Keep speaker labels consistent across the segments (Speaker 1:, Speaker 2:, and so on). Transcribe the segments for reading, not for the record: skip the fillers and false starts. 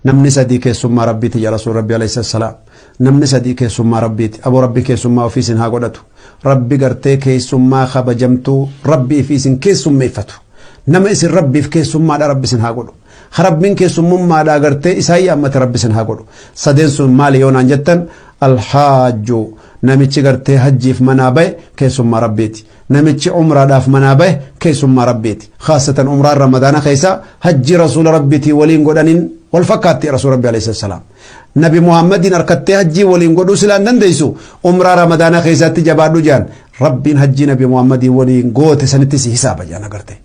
Speaker 1: Namni sadii keessummaa Rabbiiti yaa Rasuul Rabbi alayhi salaam. Namni sadii keessummaa Rabbiiti. Aboo Rabbi keessummaa ofii isin haa godhatu. Rabbi gartee keessummaa kabajamtuu Rabbii fi isin keessummeeffatu. Nama isin Rabbiif keessummaadha Rabbi isin haa godhu. Rabbiin keessummummaadhaa gartee isaan yaammate Rabbi isin haa godhu. Sadeen sun maali yoo naan jettan alhaajju namichi gartee hajjiif manaa bahe keessummaa Rabbiiti. Namichi umraadhaaf manaa bahe keessummaa Rabbiiti. Khaasatan umraan Ramadaana keessa hajji rasuula Rabbiitii waliin godhaniin wal fakkaatti rasuula Rabbi alayhi salaam. Nabi Muhammadiin harkattee hajjii waliin godhuu silaa hin dandeessu umraa Ramadaana keessatti jabaadhu jaan Rabbiin hajjii Nabi Muhammadii waliin goote sanitti si hisaaba jaan agarte.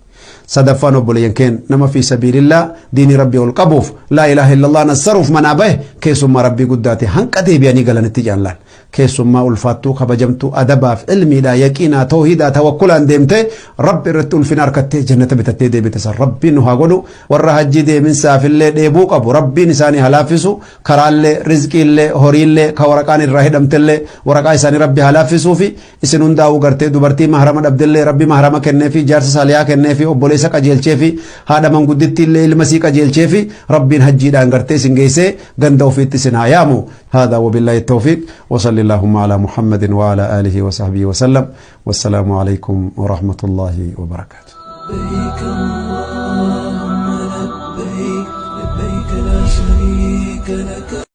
Speaker 1: Sadaffaan obboleeyyan keen nama fi sabiilillaa diinii Rabbii ol qabuuf laa ilaaha illallah nassaruuf manaa bahe keessummaa Rabbii guddaate hanqa deebi'anii galanitti jaan laal. Keessummaa ulfaattuu kabajamtuu adabaaf ilmiidhaa yaqiinaa toohiidhaa tawakkulaan deemtee Rabbi irratti ulfina harkattee jannata bitattee deebite san Rabbiin nu haa godhu. Warra hajjii deeminsaafillee dheebuu qabu Rabbiin isaanii haa laaffisu. Karaallee rizqiillee horiillee ka waraqaan irraa hidhamtellee waraqaa isaanii Rabbi haa laaffisuufi. Isin hundaa'uu gartee dubartii mahrama dhabdellee Rabbi mahrama kenneefi jaarsa saalihaa kenneefi obboleessa qajeelcheefi haadha manguddittiillee ilma sii qajeelcheefi Rabbiin hajjiidhaan gartee isin geessee ganda ofiitti isin haa yaamu. هذا وبالله التوفيق وصلى اللهم على محمد وعلى آله وصحبه وسلم والسلام عليكم ورحمة الله وبركاته.
Speaker 2: لبيك اللهم لبيك، لبيك لا شريك لك.